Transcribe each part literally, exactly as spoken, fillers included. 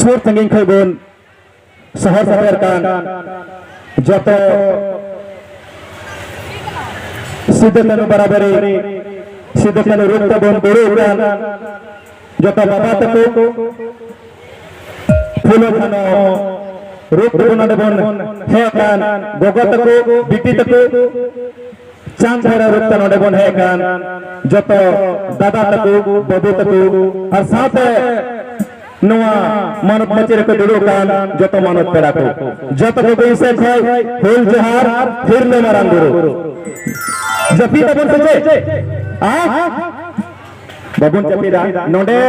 ᱥᱩᱨ ᱥᱟᱺᱜᱤᱧ ᱠᱷᱚᱱ ᱵᱚᱱ ᱥᱚᱦᱚᱨ ᱥᱮᱴᱮᱨ ᱠᱟᱱ ᱡᱚᱛᱚ ᱥᱤᱫᱩ ᱠᱟᱹᱱᱦᱩ ᱵᱟᱨᱟᱵᱟᱨᱤ, ᱥᱤᱫᱩ ᱠᱟᱹᱱᱦᱩ ᱨᱩᱯ ᱛᱮᱵᱚᱱ ᱫᱩᱲᱩᱵ ᱠᱟᱱ ᱡᱚᱛᱚ ᱵᱟᱵᱟ ᱛᱟᱠᱚ, ᱯᱷᱩᱞᱳ ᱡᱷᱟᱱᱳ ᱨᱩᱯ ᱛᱮᱵᱚᱱ ᱱᱚᱰᱮ ᱵᱚᱱ ᱦᱮᱡ ᱟᱠᱟᱱ ᱜᱚᱜᱚ ᱛᱟᱠᱚ, ᱵᱤᱴᱤ ᱛᱟᱠᱚ, ᱪᱟᱸᱫ ᱵᱷᱟᱭᱨᱟ ᱨᱩᱯ ᱛᱮ ᱱᱚᱰᱮ ᱵᱚᱱ ᱦᱮᱡ ᱟᱠᱟᱱ ᱡᱚᱛᱚ ᱫᱟᱫᱟ ᱛᱟᱠᱚ, ᱵᱟᱹᱵᱩ ᱛᱟᱠᱚ ᱟᱨ ᱥᱟᱶᱛᱮ ᱱᱚᱣᱟ ᱢᱟᱱᱚᱛ ᱢᱟᱹᱪᱤ ᱨᱮᱠᱚ ᱫᱩᱲᱩᱵ ᱟᱠᱟᱱ ᱡᱚᱛᱚ ᱢᱟᱱᱚᱛ ᱯᱮᱲᱟ ᱠᱚ, ᱡᱚᱛᱚ ᱠᱚᱜᱮ ᱤᱧ ᱥᱮᱫ ᱠᱷᱚᱱ ᱦᱩᱞ ᱡᱚᱦᱟᱨ, ᱛᱤᱨᱞᱟᱹ ᱢᱟᱨᱟᱝ ᱵᱩᱨᱩ᱾ ᱡᱟᱹᱯᱤᱫ ᱟᱵᱚᱱ ᱥᱮ ᱪᱮᱫ? ᱟ? ᱵᱟᱵᱚᱱ ᱡᱟᱹᱯᱤᱫᱟ᱾ ᱱᱚᱰᱮ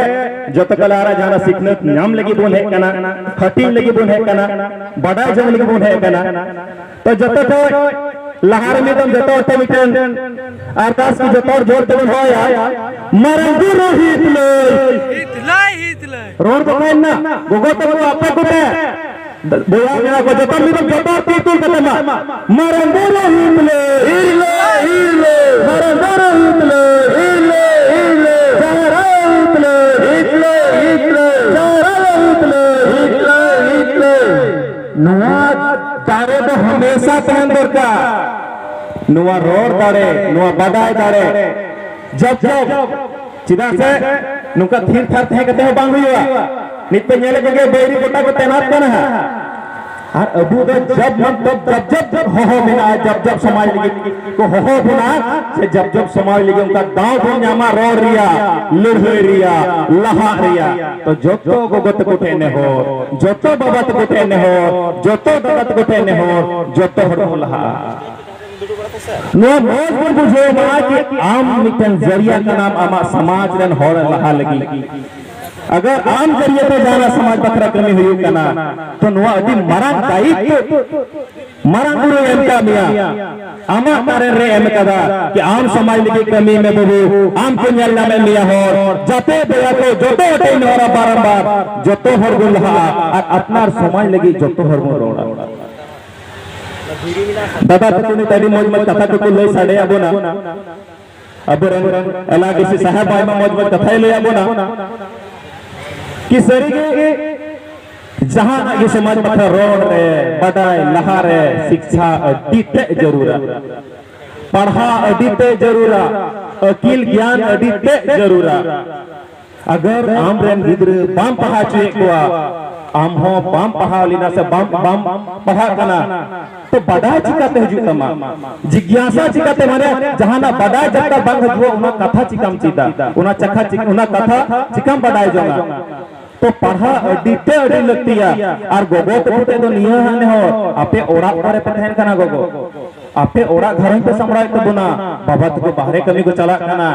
ᱡᱚᱛᱚ ᱠᱟᱞᱟᱨᱟ ᱡᱟᱦᱟᱸ ᱥᱤᱠᱷᱱᱟᱹᱛ ᱧᱟᱢ ᱞᱟᱹᱜᱤᱫ ᱵᱚᱱ ᱦᱮᱡ ᱠᱟᱱᱟ, ᱦᱟᱹᱴᱤᱧ ᱞᱟᱹᱜᱤᱫ ᱵᱚᱱ ᱦᱮᱡ ᱠᱟᱱᱟ, ᱵᱟᱰᱟᱭ ᱡᱚᱝ ᱞᱟᱹᱜᱤᱫ ᱵᱚᱱ ᱦᱮᱡ ᱠᱟᱱᱟ᱾ ᱛᱚ ᱡᱚᱛᱚ ᱠᱷᱚᱱ ᱞᱟᱦᱟ ᱨᱮ ᱢᱤᱫᱴᱮᱱ ᱡᱚᱛᱚ ᱦᱚᱲ ᱛᱮ ᱢᱤᱫᱴᱮᱱ ᱟᱨᱫᱟᱥ ᱠᱚ ᱡᱚᱛᱚ ᱦᱚᱲ ᱡᱳᱨ ᱛᱮᱵᱚᱱ ᱦᱚᱦᱚᱭᱟ, ᱢᱟᱨᱟᱝ ᱵᱩᱨᱩ ᱦᱤᱛ ᱞᱟᱹᱭ᱾ ᱦᱤᱛ ᱞᱟᱹᱭ, ᱦᱤᱛ ᱞᱟᱹᱭ᱾ ᱨᱚᱲ ᱵᱟᱠᱷᱟᱡ ᱱᱟ, ᱜᱚᱜᱚ ᱛᱟᱠᱚ ᱟᱯᱮ ᱠᱚᱯᱮ, ᱵᱚᱭᱦᱟ ᱢᱮᱱᱟᱜ ᱠᱚ ᱡᱚᱛᱚ ᱢᱤᱫ ᱡᱚᱛᱚ ᱦᱚᱲ ᱛᱤ ᱛᱩᱞ ᱠᱟᱛᱮ ᱢᱟ, ᱢᱟᱨᱟᱝ ᱵᱩᱨᱩ ᱦᱤᱛ ᱞᱟᱹᱭ᱾ ᱦᱤᱛ ᱞᱟᱹᱭ, ᱦᱤᱛ ᱞᱟᱹᱭ᱾ ᱢᱟᱨᱟᱝ ᱵᱩᱨᱩ ᱦᱤᱛ ᱞᱟᱹᱭ᱾ ᱦᱤᱛ ᱞᱟᱹᱭ, ᱦᱤᱛ ᱞᱟᱹᱭ᱾ ᱡᱟᱦᱮᱨ ᱟᱭᱳ ᱦᱤᱛ ᱞᱟᱹᱭ᱾ ᱦᱤᱛ ᱞᱟᱹᱭ, ᱦᱤᱛ ᱞᱟᱹᱭ᱾ ᱡᱟᱦᱮᱨ ᱟᱭᱳ ᱦᱤᱛ ᱞᱟᱹᱭ᱾ ᱦᱤᱛ ᱞᱟᱹᱭ, ᱦᱤᱛ ᱞᱟᱹᱭ᱾ ᱱᱚᱣᱟ ᱫᱟᱲᱮ ᱫᱚ ᱦᱟᱢᱮᱥᱟ ᱛᱟᱦᱮᱱ ᱫᱚᱨᱠᱟᱨ᱾ ᱱᱚᱣᱟ ᱨᱚᱲ ᱫᱟᱲᱮ, ᱱᱚᱣᱟ ᱵᱟᱰᱟᱭ ᱫᱟᱲᱮ, ᱡᱚᱵ ᱡᱚᱵ᱾ ᱪᱮᱫᱟᱜ ᱥᱮ ᱱᱚᱝᱠᱟ ᱛᱷᱤᱨ ᱛᱷᱟᱨ ᱛᱟᱦᱮᱸ ᱠᱟᱛᱮ ᱦᱚᱸ ᱵᱟᱝ ᱦᱩᱭᱩᱜᱼᱟ᱾ ᱱᱤᱛ ᱯᱮ ᱧᱮᱞᱮᱫ ᱠᱚᱜᱮ ᱵᱟᱹᱭᱨᱤ ᱜᱚᱴᱟ ᱠᱚ ᱛᱮᱱᱟᱛ ᱠᱟᱱᱟ ᱦᱟᱸᱜ᱾ ᱟᱨ ᱟᱵᱚ ᱫᱚ ᱡᱚᱵ ᱢᱚᱛᱞᱚᱵ ᱡᱚᱵ ᱡᱚᱵ ᱦᱚᱦᱚ ᱢᱮᱱᱟᱜᱼᱟ, ᱡᱚᱵ ᱡᱚᱵ ᱥᱚᱢᱟᱡᱽ ᱞᱟᱹᱜᱤᱫ ᱠᱚ ᱦᱚᱦᱚ ᱵᱚᱱᱟ, ᱥᱮ ᱡᱚᱵ ᱡᱚᱵ ᱥᱚᱢᱟᱡᱽ ᱞᱟᱹᱜᱤᱫ ᱚᱱᱠᱟ ᱫᱟᱣ ᱵᱚᱱ ᱧᱟᱢᱟ ᱨᱚᱲ ᱨᱮᱭᱟᱜ, ᱞᱟᱹᱲᱦᱟᱹᱭ ᱨᱮᱭᱟᱜ, ᱞᱟᱦᱟᱜ ᱨᱮᱭᱟᱜ᱾ ᱛᱚ ᱡᱚᱛᱚ ᱜᱚᱜᱚ ᱛᱟᱠᱚ ᱴᱷᱮᱱ ᱱᱮᱦᱚᱨ, ᱡᱚᱛᱚ ᱵᱟᱵᱟ ᱛᱟᱠᱚ ᱴᱷᱮᱱ ᱱᱮᱦᱚᱨ, ᱡᱚᱛᱚ ᱫᱟᱫᱟ ᱛᱟᱠᱚ ᱴᱷᱮᱱ ᱱᱮᱦᱚᱨ, ᱡᱚᱛᱚ ᱦᱚᱲ ᱵᱚᱱ ᱞᱟᱦᱟᱜᱼᱟ᱾ ᱱᱚᱣᱟ ᱢᱚᱡᱽ ᱵᱚᱱ ᱵᱩᱡᱷᱟᱹᱣ ᱢᱟ ᱡᱮ ᱟᱢ ᱢᱤᱫᱴᱮᱱ ᱡᱟᱹᱨᱤᱭᱟ ᱠᱟᱱᱟᱢ ᱟᱢᱟᱜ ᱥᱚᱢᱟᱡᱽ ᱨᱮᱱ ᱦᱚᱲ ᱞᱟᱦᱟ ᱞᱟᱹᱜᱤᱫ᱾ ᱟᱜᱟᱨ ᱟᱢ ᱡᱟᱹᱨᱤᱭᱟ ᱛᱮ ᱡᱟᱦᱟᱱᱟᱜ ᱥᱚᱢᱟᱡᱽ ᱵᱟᱠᱷᱨᱟ ᱠᱟᱹᱢᱤ ᱦᱩᱭᱩᱜ ᱠᱟᱱᱟ, ᱛᱚ ᱱᱚᱣᱟ ᱟᱹᱰᱤ ᱢᱟᱨᱟᱝ ᱫᱟᱭᱤᱛᱛᱚ ᱢᱟᱨᱟᱝ ᱵᱩᱨᱩᱭ ᱮᱢ ᱠᱟᱜ ᱢᱮᱭᱟ᱾ ᱟᱢᱟᱜ ᱛᱟᱨᱮᱱ ᱨᱮ ᱮᱢ ᱠᱟᱫᱟ ᱠᱤ ᱟᱢ ᱥᱚᱢᱟᱡᱽ ᱞᱟᱹᱜᱤᱫ ᱠᱟᱹᱢᱤ ᱢᱮ ᱵᱟᱹᱵᱩ, ᱟᱢ ᱠᱚ ᱧᱮᱞ ᱧᱟᱢᱮᱫ ᱢᱮᱭᱟ ᱦᱚᱲ, ᱡᱟᱛᱮ ᱫᱟᱭᱟ ᱠᱚ ᱡᱚᱛᱚ ᱦᱚᱲ ᱴᱷᱮᱱ ᱱᱮᱦᱚᱨᱟ ᱵᱟᱨᱚᱢᱵᱟᱨ, ᱡᱚᱛᱚ ᱦᱚᱲ ᱵᱚᱱ ᱞᱟᱦᱟᱜᱼᱟ ᱟᱨ ᱟᱯᱱᱟᱨ ᱥᱚᱢᱟᱡᱽ ᱞᱟᱹᱜᱤᱫ ᱡᱚᱛᱚ ᱦᱚᱲ ᱵᱚᱱ ᱨᱚᱲᱟ᱾ ᱫᱟᱫᱟ ᱛᱟᱠᱚ ᱱᱤᱛ ᱟᱹᱰᱤ ᱢᱚᱡᱽ ᱢᱚᱡᱽ ᱠᱟᱛᱷᱟ ᱠᱚᱠᱚ ᱞᱟᱹᱭ ᱥᱟᱰᱮ ᱟᱵᱚᱱᱟ᱾ ᱟᱵᱚᱨᱮᱱ ᱮᱞ ᱟᱭ ᱰᱤ ᱥᱤ ᱥᱟᱦᱮᱵ ᱟᱭᱢᱟ ᱢᱚᱡᱽ ᱢᱚᱡᱽ ᱠᱟᱛᱷᱟᱭ ᱞᱟᱹᱭ ᱟᱵᱚᱱᱟ᱾ ᱠᱤ ᱥᱟᱹᱨᱤᱜᱮ ᱡᱟᱦᱟᱱᱟᱜ ᱜᱮ ᱥᱚᱢᱟᱡᱽ ᱵᱟᱠᱷᱨᱟ ᱨᱚᱲ ᱨᱮ, ᱵᱟᱰᱟᱭ ᱞᱟᱦᱟ ᱨᱮ ᱥᱤᱠᱪᱷᱟ ᱟᱹᱰᱤ ᱛᱮᱫ ᱡᱟᱹᱨᱩᱲᱟ᱾ ᱯᱟᱲᱦᱟᱣ ᱟᱹᱰᱤ ᱛᱮᱫ ᱡᱟᱹᱨᱩᱲᱟ᱾ ᱟᱹᱠᱤᱞ ᱜᱮᱭᱟᱱ ᱟᱹᱰᱤ ᱛᱮᱫ ᱡᱟᱹᱨᱩᱲᱟ᱾ ᱟᱜᱟᱨ ᱟᱢ ᱨᱮᱱ ᱜᱤᱫᱽᱨᱟᱹ ᱵᱟᱢ ᱯᱟᱲᱦᱟᱣ ᱦᱚᱪᱚᱭᱮᱫ ᱠᱚᱣᱟ, ᱟᱢ ᱦᱚᱸ ᱵᱟᱢ ᱯᱟᱲᱦᱟᱣ ᱞᱮᱱᱟ ᱥᱮ ᱵᱟᱢ, ᱵᱟᱢ ᱯᱟᱲᱦᱟᱜ ᱠᱟᱱᱟ, ᱛᱚ ᱵᱟᱰᱟᱭ ᱪᱤᱠᱟᱹᱛᱮ ᱦᱤᱡᱩᱜ ᱛᱟᱢᱟ? ᱡᱤᱜᱽᱭᱟᱥᱟ ᱪᱤᱠᱟᱹᱛᱮ, ᱢᱟᱱᱮ ᱡᱟᱦᱟᱱᱟᱜ ᱵᱟᱰᱟᱭ ᱡᱟᱦᱟᱸ ᱵᱟᱝ ᱦᱤᱡᱩᱜᱼᱟ, ᱚᱱᱟ ᱠᱟᱛᱷᱟ ᱪᱤᱠᱟᱢ ᱪᱮᱫᱟ? ᱚᱱᱟ ᱪᱟᱠᱷᱟ ᱪᱤᱠ-, ᱚᱱᱟ ᱠᱟᱛᱷᱟ ᱪᱤᱠᱟᱢ ᱵᱟᱰᱟᱭ ᱡᱚᱝᱟ? ᱛᱚ ᱯᱟᱲᱦᱟᱣ ᱟᱹᱰᱤ ᱛᱮ ᱟᱹᱰᱤ ᱞᱟᱹᱠᱛᱤᱭᱟ᱾ ᱟᱨ ᱜᱚᱜᱚ ᱛᱟᱠᱚ ᱴᱷᱮᱱ ᱫᱚ ᱱᱤᱭᱟᱹ ᱦᱟᱸᱜ ᱱᱮᱦᱚᱨ, ᱟᱯᱮ ᱚᱲᱟᱜ ᱠᱚᱨᱮ ᱯᱮ ᱛᱟᱦᱮᱱ ᱠᱟᱱᱟ ᱜᱚᱜᱚ, ᱟᱯᱮ ᱚᱲᱟᱜ ᱜᱷᱟᱨᱚᱸᱡᱽ ᱯᱮ ᱥᱟᱢᱵᱲᱟᱣᱮᱫ ᱛᱟᱵᱚᱱᱟ᱾ ᱵᱟᱵᱟ ᱛᱟᱠᱚ ᱵᱟᱦᱨᱮ ᱠᱟᱹᱢᱤ ᱠᱚ ᱪᱟᱞᱟᱜ ᱠᱟᱱᱟ,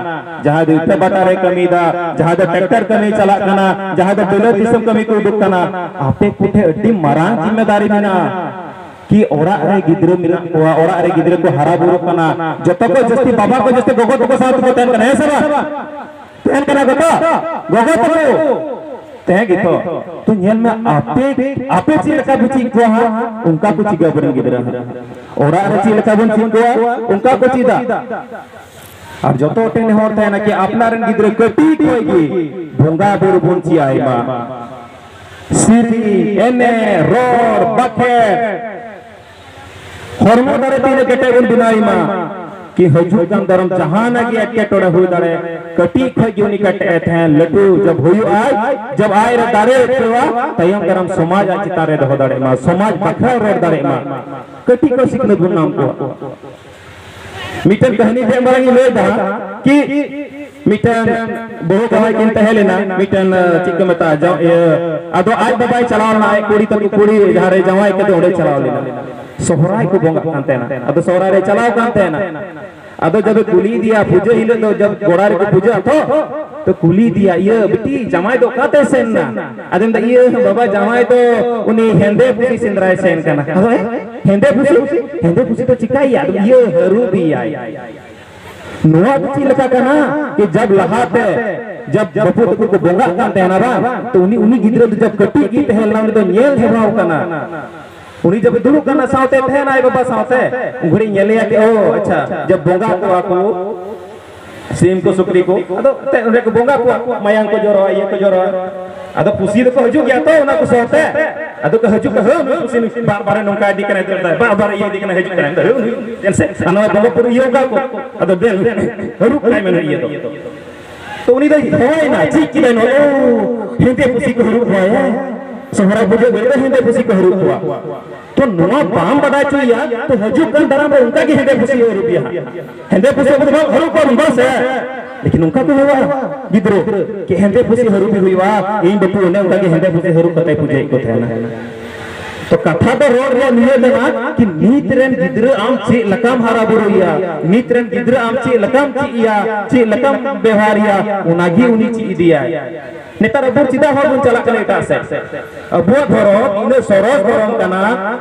ᱡᱟᱦᱟᱸᱭ ᱫᱚ ᱤᱴᱟᱹ ᱵᱷᱟᱴᱟ ᱨᱮ ᱠᱟᱹᱢᱤᱭᱮᱫᱟ, ᱡᱟᱦᱟᱸᱭ ᱫᱚ ᱴᱨᱟᱠᱴᱟᱨ ᱠᱟᱹᱢᱤ ᱪᱟᱞᱟᱜ ᱠᱟᱱᱟ, ᱡᱟᱦᱟᱸᱭ ᱫᱚ ᱵᱤᱞᱟᱹᱛ ᱫᱤᱥᱚᱢ ᱠᱟᱹᱢᱤ ᱠᱚ ᱩᱰᱩᱠ ᱠᱟᱱᱟ᱾ ᱟᱯᱮ ᱠᱚᱴᱷᱮᱱ ᱟᱹᱰᱤ ᱢᱟᱨᱟᱝ ᱡᱤᱢᱢᱮᱫᱟᱨᱤ ᱢᱮᱱᱟᱜᱼᱟ ᱠᱤ ᱚᱲᱟᱜ ᱨᱮ ᱜᱤᱫᱽᱨᱟᱹ ᱢᱮᱱᱟᱜ ᱠᱚᱣᱟ, ᱚᱲᱟᱜ ᱨᱮ ᱜᱤᱫᱽᱨᱟᱹ ᱠᱚ ᱦᱟᱨᱟ ᱵᱩᱨᱩᱜ ᱠᱟᱱᱟ, ᱡᱚᱛᱚ ᱠᱚ ᱡᱟᱹᱥᱛᱤ ᱵᱟᱵᱟ ᱠᱚ ᱡᱟᱹᱥᱛᱤ ᱜᱚᱜᱚ ᱛᱟᱠᱚ ᱥᱟᱶ ᱛᱮᱠᱚ ᱛᱟᱦᱮᱱ ᱠᱟᱱᱟ, ᱦᱮᱸ ᱥᱮ ᱵᱟᱝ? ᱛᱟᱦᱮᱱ ᱠᱟᱱᱟ ᱠᱚ ᱛᱚ? ᱜᱚᱜᱚ ᱛᱟᱠᱚ ᱛᱟᱦᱮᱸ ᱜᱮᱛᱚ᱾ ᱛᱚ ᱧᱮᱞ ᱢᱮ, ᱟᱯᱮ, ᱟᱯᱮ ᱪᱮᱫ ᱞᱮᱠᱟ ᱯᱮ ᱪᱮᱫ ᱠᱚᱣᱟ ᱦᱟᱸᱜ, ᱚᱱᱠᱟ ᱠᱚ ᱪᱮᱫᱟ ᱟᱵᱚᱨᱮᱱ ᱜᱤᱫᱽᱨᱟᱹ ᱦᱟᱸᱜ᱾ ᱚᱲᱟᱜ ᱨᱮ ᱪᱮᱫ ᱞᱮᱠᱟ ᱵᱚᱱ ᱪᱮᱫ ᱠᱚᱣᱟ, ᱚᱱᱠᱟ ᱠᱚ ᱪᱮᱫᱟ᱾ ᱟᱨ ᱡᱚᱛᱚ ᱴᱷᱮᱱ ᱱᱮᱦᱚᱨ ᱛᱟᱦᱮᱱᱟ ᱠᱤ ᱟᱯᱱᱟᱨ ᱨᱮᱱ ᱜᱤᱫᱽᱨᱟᱹ ᱠᱟᱹᱴᱤᱡ ᱠᱷᱚᱱ ᱜᱮ ᱵᱚᱸᱜᱟ ᱵᱩᱨᱩ ᱵᱚᱱ ᱪᱮᱫ ᱟᱭ ᱢᱟ᱾ ᱥᱮᱨᱮᱧ, ᱮᱱᱮᱡ, ᱨᱚᱲ, ᱵᱟᱠᱷᱮᱲ, ᱦᱚᱲᱢᱚ ᱫᱟᱲᱮ ᱛᱤᱱᱟᱹᱜ ᱠᱮᱴᱮᱡ ᱵᱚᱱ ᱵᱮᱱᱟᱣ ᱮᱢᱟ, ᱠᱤ ᱦᱤᱡᱩᱜ ᱠᱟᱱ ᱫᱟᱨᱟᱢ ᱡᱟᱦᱟᱱᱟᱜ ᱜᱮ ᱮᱴᱠᱮᱴᱚᱬᱮ ᱦᱩᱭ ᱫᱟᱲᱮ, ᱠᱟᱹᱴᱤᱡ ᱠᱷᱚᱱ ᱜᱮ ᱩᱱᱤ ᱠᱮᱴᱮᱡ ᱮ ᱛᱟᱦᱮᱸ, ᱞᱟᱹᱴᱩ ᱡᱟᱵ ᱦᱩᱭᱩᱜ ᱟᱭ, ᱡᱟᱵ ᱟᱭ ᱨᱮ ᱫᱟᱲᱮ ᱩᱛᱟᱹᱨᱚᱜᱼᱟ, ᱛᱟᱭᱚᱢ ᱫᱟᱨᱟᱢ ᱥᱚᱢᱟᱡᱽ ᱟᱡ ᱪᱮᱛᱟᱱ ᱨᱮ ᱫᱚᱦᱚ ᱫᱟᱲᱮᱭᱟᱜ ᱢᱟ, ᱥᱚᱢᱟᱡᱽ ᱵᱟᱠᱷᱨᱟ ᱨᱚᱲ ᱫᱟᱲᱮᱭᱟᱜ ᱢᱟ᱾ ᱠᱟᱹᱴᱤᱡ ᱠᱷᱚᱱ ᱥᱤᱠᱷᱱᱟᱹᱛ ᱵᱚᱱ ᱧᱟᱢ ᱠᱚᱣᱟ᱾ ᱢᱤᱫᱴᱮᱱ ᱠᱟᱹᱦᱱᱤ ᱛᱮ ᱢᱟᱨᱟᱝ ᱤᱧ ᱞᱟᱹᱭ ᱮᱫᱟ ᱠᱤ ᱢᱤᱫᱴᱮᱱ ᱵᱟᱹᱦᱩ ᱡᱟᱶᱟᱭ ᱠᱤᱱ ᱛᱟᱦᱮᱸ ᱞᱮᱱᱟ, ᱢᱤᱫᱴᱮᱱ, ᱪᱮᱫ ᱠᱚ ᱢᱮᱛᱟᱜᱼᱟ, ᱡᱟᱶ-, ᱤᱭᱟᱹ, ᱟᱫᱚ ᱟᱡ ᱵᱟᱵᱟᱭ ᱪᱟᱞᱟᱣ ᱞᱮᱱᱟ, ᱟᱡ ᱠᱩᱲᱤ ᱛᱟᱠᱚ ᱠᱩᱲᱤ ᱡᱟᱦᱟᱸ ᱨᱮ ᱡᱟᱶᱟᱭ ᱠᱟᱛᱮ ᱚᱸᱰᱮ ᱪᱟᱞᱟᱣ ᱞᱮᱱᱟ᱾ ᱥᱚᱦᱨᱟᱭ ᱠᱚ ᱵᱚᱸᱜᱟᱜ ᱠᱟᱱ ᱛᱟᱦᱮᱱᱟ᱾ ᱟᱫᱚ ᱥᱚᱦᱨᱟᱭ ᱨᱮ ᱪᱟᱞᱟᱣ ᱠᱟᱱ ᱛᱟᱦᱮᱱᱟ᱾ ᱟᱫᱚ ᱡᱚᱵᱮ ᱠᱩᱞᱤᱭᱮᱫᱮᱭᱟ, ᱯᱩᱡᱟᱹ ᱦᱤᱞᱳᱜ ᱫᱚ ᱡᱚᱵ ᱜᱚᱲᱟ ᱨᱮᱠᱚ ᱯᱩᱡᱟᱹᱜᱼᱟ ᱛᱚ, ᱛᱚ ᱠᱩᱞᱤᱭᱮᱫᱮᱭᱟ, "ᱤᱭᱟᱹ ᱵᱤᱴᱤ, ᱡᱟᱶᱟᱭ ᱫᱚ ᱚᱠᱟᱛᱮ ᱥᱮᱱ ᱮᱱᱟ?" ᱟᱫᱚ ᱢᱮᱱᱫᱟ, "ᱤᱭᱟᱹ ᱵᱟᱵᱟ, ᱡᱟᱶᱟᱭ ᱫᱚ ᱩᱱᱤ ᱦᱮᱸᱫᱮ ᱯᱩᱥᱤ ᱥᱮᱸᱫᱽᱨᱟᱭ ᱥᱮᱱ ᱠᱟᱱᱟ᱾" ᱟᱫᱚ, "ᱦᱮᱸᱫᱮ ᱯᱩᱥᱤ? ᱦᱮᱸᱫᱮ ᱯᱩᱥᱤ ᱫᱚ ᱪᱤᱠᱟᱹᱭᱮᱭᱟ?" ᱟᱫᱚ, "ᱤᱭᱟᱹ ᱦᱟᱹᱨᱩᱵᱮᱭᱟᱭ᱾" ᱱᱚᱣᱟ ᱫᱚ ᱪᱮᱫ ᱞᱮᱠᱟ ᱠᱟᱱᱟ ᱠᱤ ᱡᱟᱵ ᱞᱟᱦᱟᱛᱮ, ᱡᱟᱵ ᱵᱟᱹᱯᱩ ᱛᱟᱠᱚ ᱠᱚ ᱵᱚᱸᱜᱟᱜ ᱠᱟᱱ ᱛᱟᱦᱮᱱᱟ ᱵᱟᱝ, ᱛᱚ ᱩᱱᱤ, ᱩᱱᱤ ᱜᱤᱫᱽᱨᱟᱹ ᱫᱚ ᱡᱟᱵ ᱠᱟᱹᱴᱤᱡ ᱜᱮ ᱛᱟᱦᱮᱸ ᱞᱮᱱᱟ, ᱩᱱᱤ ᱫᱚ ᱧᱮᱞ ᱦᱮᱣᱟᱣ ᱠᱟᱱᱟ᱾ ᱩᱱᱤ ᱡᱟᱵ ᱫᱩᱲᱩᱵ ᱠᱟᱱᱟ ᱥᱟᱶᱛᱮ ᱛᱟᱦᱮᱱᱟ ᱟᱡ ᱵᱟᱵᱟ ᱥᱟᱶᱛᱮ, ᱩᱱ ᱜᱷᱟᱹᱲᱤᱡ ᱧᱮᱞᱮᱭᱟ ᱠᱤ, ᱚ ᱟᱪᱪᱷᱟ, ᱡᱟᱵ ᱵᱚᱸᱜᱟ ᱠᱚᱣᱟ ᱠᱚ ᱥᱤᱢ ᱠᱚ ᱥᱩᱠᱨᱤ ᱠᱚ, ᱟᱫᱚ ᱮᱱᱛᱮᱫ ᱚᱸᱰᱮ ᱠᱚ ᱵᱚᱸᱜᱟ ᱠᱚᱣᱟ, ᱢᱟᱭᱟᱝ ᱠᱚ ᱡᱚᱨᱚᱜᱼᱟ, ᱤᱭᱟᱹ ᱠᱚ ᱡᱚᱨᱚᱜᱼᱟ᱾ ᱟᱫᱚ ᱯᱩᱥᱤ ᱫᱚᱠᱚ ᱦᱤᱡᱩᱜ ᱜᱮᱭᱟ ᱛᱚ ᱚᱱᱟ ᱠᱚ ᱥᱟᱶᱛᱮ᱾ ᱟᱫᱚ ᱠᱚ ᱦᱤᱡᱩᱜ ᱠᱟᱱᱟ, ᱦᱟᱹ, ᱱᱩᱭ ᱯᱩᱥᱤ ᱱᱩᱭ ᱵᱟᱨ ᱵᱟᱨᱮ ᱱᱚᱝᱠᱟ ᱤᱫᱤ ᱠᱟᱱᱟ, ᱫᱟᱹᱲ ᱫᱟᱭ, ᱵᱟᱨ ᱵᱟᱨᱮ ᱤᱭᱟᱹ ᱤᱫᱤ ᱠᱟᱱᱟ, ᱦᱤᱡᱩᱜ ᱠᱟᱱᱟ, ᱫᱟᱹᱲ ᱱᱩᱭ᱾ ᱮᱱᱥᱮ, ᱟᱨ ᱱᱚᱣᱟ ᱵᱚᱸᱜᱟ ᱵᱩᱨᱩ ᱤᱭᱟᱹ ᱠᱟ ᱠᱚ, ᱟᱫᱚ ᱫᱮᱱ ᱦᱟᱹᱨᱩᱵ ᱠᱟᱭ ᱢᱮ ᱱᱩᱭ ᱤᱭᱟᱹ ᱫᱚ᱾ ᱛᱚ ᱩᱱᱤ ᱫᱚᱭ ᱦᱚᱦᱚᱭᱮᱱᱟ, ᱪᱮᱫ ᱠᱮᱫᱟᱭ ᱱᱚᱣᱟ? ᱳ, ᱦᱮᱸᱫᱮ ᱯᱩᱥᱤ ᱠᱚ ᱦᱟᱹᱨᱩᱵ ᱠᱚᱣᱟ, ᱦᱮᱸ? ᱥᱚᱦᱨᱟᱭ ᱯᱩᱡᱟᱹ ᱜᱷᱟᱹᱲᱤᱡ ᱫᱚ ᱦᱮᱸᱫᱮ ᱯᱩᱥᱤ ᱠᱚ ᱦᱟᱹᱨᱩᱵ ᱠᱚᱣᱟ᱾ ᱛᱚ ᱱᱚᱣᱟ ᱵᱟᱢ ᱵᱟᱰᱟᱭ ᱦᱚᱪᱚᱭᱮᱭᱟ, ᱛᱚ ᱦᱤᱡᱩᱜ ᱠᱟᱱ ᱫᱟᱨᱟᱢ ᱨᱮ ᱚᱱᱠᱟ ᱜᱮ ᱦᱮᱸᱫᱮ ᱯᱩᱥᱤ ᱦᱟᱹᱨᱩᱵ ᱮᱭᱟ ᱦᱟᱸᱜ᱾ ᱦᱮᱸᱫᱮ ᱯᱩᱥᱤ ᱟᱵᱚ ᱫᱚ ᱵᱟᱝ ᱦᱟᱹᱨᱩᱵ ᱠᱚᱣᱟ ᱵᱚᱱ, ᱵᱟᱝ ᱥᱮ? ᱞᱮᱠᱤᱱ ᱚᱱᱠᱟ ᱠᱚ ᱦᱩᱭᱩᱜᱼᱟ ᱜᱤᱫᱽᱨᱟᱹ, ᱠᱤ ᱦᱮᱸᱫᱮ ᱯᱩᱥᱤ ᱦᱟᱹᱨᱩᱵ ᱦᱩᱭᱩᱜᱼᱟ, ᱤᱧ ᱵᱟᱹᱯᱩ ᱚᱱᱮ ᱚᱱᱠᱟ ᱜᱮ ᱦᱮᱸᱫᱮ ᱯᱩᱥᱤ ᱦᱟᱹᱨᱩᱵ ᱠᱟᱛᱮ ᱯᱩᱡᱟᱹᱭᱮᱫ ᱠᱚ ᱛᱟᱦᱮᱱᱟ᱾ ᱛᱚ ᱠᱟᱛᱷᱟ ᱫᱚ ᱨᱚᱲ ᱨᱮᱭᱟᱜ ᱱᱤᱭᱟᱹ ᱠᱟᱱᱟ ᱠᱤ ᱱᱤᱛ ᱨᱮᱱ ᱜᱤᱫᱽᱨᱟᱹ ᱟᱢ ᱪᱮᱫ ᱞᱮᱠᱟᱢ ᱦᱟᱨᱟ ᱵᱩᱨᱩᱭᱮᱭᱟ, ᱱᱤᱛ ᱨᱮᱱ ᱜᱤᱫᱽᱨᱟᱹ ᱟᱢ ᱪᱮᱫ ᱞᱮᱠᱟᱢ ᱪᱮᱫ ᱮᱭᱟ, ᱪᱮᱫ ᱞᱮᱠᱟᱢ ᱵᱮᱣᱦᱟᱨᱮᱭᱟ, ᱚᱱᱟᱜᱮ ᱩᱱᱤ ᱪᱮᱫ ᱤᱫᱤᱭᱟᱭ᱾ ᱱᱮᱛᱟᱨ ᱟᱵᱚ ᱪᱮᱫᱟᱜ ᱦᱚᱲ ᱵᱚᱱ ᱪᱟᱞᱟᱜ ᱠᱟᱱᱟ ᱮᱴᱟᱜ ᱥᱮᱫ? ᱟᱵᱚᱣᱟᱜ ᱫᱷᱚᱨᱚᱢ ᱤᱱᱟᱹᱜ ᱥᱚᱨᱚᱥ ᱫᱷᱚᱨᱚᱢ ᱠᱟᱱᱟ,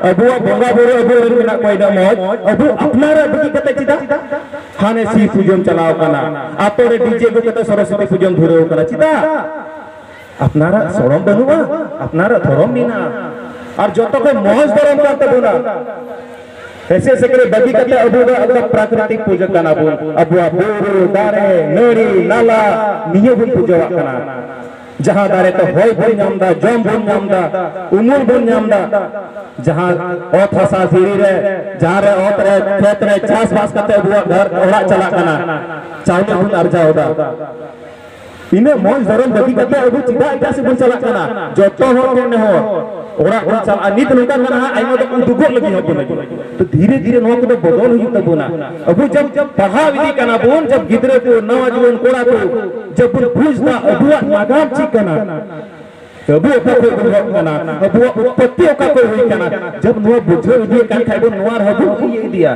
ᱟᱵᱚᱣᱟᱜ ᱵᱚᱸᱜᱟ ᱵᱩᱨᱩ ᱟᱵᱚ ᱨᱮᱱ ᱢᱮᱱᱟᱜ ᱠᱚᱣᱟ ᱤᱱᱟᱹᱜ ᱢᱚᱡᱽ, ᱟᱵᱚ ᱟᱯᱱᱟᱨᱟᱜ ᱵᱟᱹᱜᱤ ᱠᱟᱛᱮ ᱪᱮᱫᱟᱜ ᱦᱟᱱᱮ ᱥᱤᱵ ᱯᱩᱡᱟᱹᱢ ᱪᱟᱞᱟᱣ ᱠᱟᱱᱟ, ᱟᱛᱳ ᱨᱮ ᱰᱤᱡᱮ ᱟᱹᱜᱩ ᱠᱟᱛᱮ ᱥᱚᱨᱚᱥᱚᱛᱤ ᱯᱩᱡᱟᱹᱢ ᱫᱷᱩᱨᱟᱹᱣ ᱠᱟᱱᱟ? ᱪᱮᱫᱟᱜ? ᱟᱯᱱᱟᱨᱟᱜ ᱥᱚᱲᱚᱢ ᱵᱟᱹᱱᱩᱜᱼᱟ, ᱟᱯᱱᱟᱨᱟᱜ ᱫᱷᱚᱨᱚᱢ ᱢᱮᱱᱟᱜᱼᱟ᱾ ᱟᱨ ᱡᱚᱛᱚ ᱠᱷᱚᱱ ᱢᱚᱡᱽ ᱫᱷᱚᱨᱚᱢ ᱠᱟᱱ ᱛᱟᱵᱚᱱᱟ᱾ ᱦᱮᱸᱥᱮ ᱥᱮᱠᱨᱮ ᱵᱟᱹᱜᱤ ᱠᱟᱛᱮ ᱟᱵᱚ ᱫᱚ ᱮᱠᱫᱚᱢ ᱯᱨᱟᱠᱨᱤᱛᱤᱠ ᱯᱩᱡᱟᱹ ᱠᱟᱱᱟ ᱵᱚᱱ᱾ ᱟᱵᱚᱣᱟᱜ ᱵᱩᱨᱩ, ᱫᱟᱨᱮ, ᱱᱟᱹᱲᱤ, ᱱᱟᱞᱟ, ᱱᱤᱭᱟᱹ ᱵᱚᱱ ᱯᱩᱡᱟᱹᱣᱟᱜ ᱠᱟᱱᱟ᱾ ᱡᱟᱦᱟᱸ ᱫᱟᱨᱮ ᱛᱮ ᱦᱚᱭ ᱵᱚᱱ ᱧᱟᱢ ᱮᱫᱟ, ᱡᱚᱢ ᱵᱚᱱ ᱧᱟᱢ ᱮᱫᱟ, ᱩᱢᱩᱞ ᱵᱚᱱ ᱧᱟᱢ ᱮᱫᱟ, ᱡᱟᱦᱟᱸ ᱚᱛ ᱦᱟᱥᱟ ᱫᱷᱤᱨᱤ ᱨᱮ, ᱡᱟᱦᱟᱸ ᱨᱮ ᱚᱛ ᱨᱮ, ᱠᱷᱮᱛ ᱨᱮ ᱪᱟᱥᱵᱟᱥ ᱠᱟᱛᱮ ᱟᱵᱚᱣᱟᱜ ᱜᱷᱚᱨ ᱚᱲᱟᱜ ᱪᱟᱞᱟᱜ ᱠᱟᱱᱟ, ᱪᱟᱣᱞᱮ ᱵᱚᱱ ᱟᱨᱡᱟᱣ ᱮᱫᱟ, ᱤᱱᱟᱹᱜ ᱢᱚᱡᱽ ᱫᱷᱚᱨᱚᱢ ᱵᱟᱹᱜᱤ ᱠᱟᱛᱮ ᱟᱵᱚ ᱪᱮᱫᱟᱜ ᱮᱴᱟᱜ ᱥᱮᱫ ᱵᱚᱱ ᱪᱟᱞᱟᱜ ᱠᱟᱱᱟ? ᱡᱚᱛᱚ ᱦᱚᱲ ᱴᱷᱮᱱ ᱱᱮᱦᱚᱨ, ᱚᱲᱟᱜ ᱵᱚᱱ ᱪᱟᱞᱟᱜᱼᱟ᱾ ᱱᱤᱛ ᱱᱚᱝᱠᱟ ᱠᱟᱱᱟ, ᱟᱭᱢᱟ ᱫᱚ ᱩᱰᱩᱠᱚᱜ ᱞᱟᱹᱜᱤᱫ ᱦᱚᱸ ᱵᱚᱱ ᱦᱤᱡᱩᱜᱼᱟ᱾ ᱛᱚ ᱫᱷᱤᱨᱮ ᱫᱷᱤᱨᱮ ᱱᱚᱣᱟ ᱠᱚᱫᱚ ᱵᱚᱫᱚᱞ ᱦᱩᱭᱩᱜ ᱛᱟᱵᱚᱱᱟ᱾ ᱟᱵᱚ ᱡᱟᱵ ᱯᱟᱲᱦᱟᱣ ᱤᱫᱤ ᱠᱟᱱᱟ ᱵᱚᱱ, ᱡᱟᱵ ᱜᱤᱫᱽᱨᱟᱹ ᱠᱚ, ᱱᱟᱣᱟ ᱡᱩᱣᱟᱹᱱ ᱠᱚᱲᱟ ᱠᱚ, ᱡᱟᱵ ᱵᱚᱱ ᱵᱩᱡᱽ ᱮᱫᱟ ᱟᱵᱚᱣᱟᱜ ᱱᱟᱜᱟᱢ ᱪᱮᱫ ᱠᱟᱱᱟ, ᱟᱵᱚ ᱚᱠᱟ ᱠᱷᱚᱱ ᱵᱚᱱ ᱦᱮᱡ ᱠᱟᱱᱟ, ᱟᱵᱚᱣᱟᱜ ᱩᱛᱯᱚᱛᱛᱤ ᱚᱠᱟ ᱠᱷᱚᱱ ᱦᱩᱭ ᱠᱟᱱᱟ, ᱡᱟᱵ ᱱᱚᱣᱟ ᱵᱩᱡᱷᱟᱹᱣ ᱤᱫᱤᱭᱮᱫ ᱠᱟᱱ ᱠᱷᱟᱡ ᱵᱚᱱ, ᱱᱚᱣᱟ ᱨᱮᱦᱚᱸ ᱵᱚᱱ ᱤᱭᱟᱹ ᱤᱫᱤᱭᱟ᱾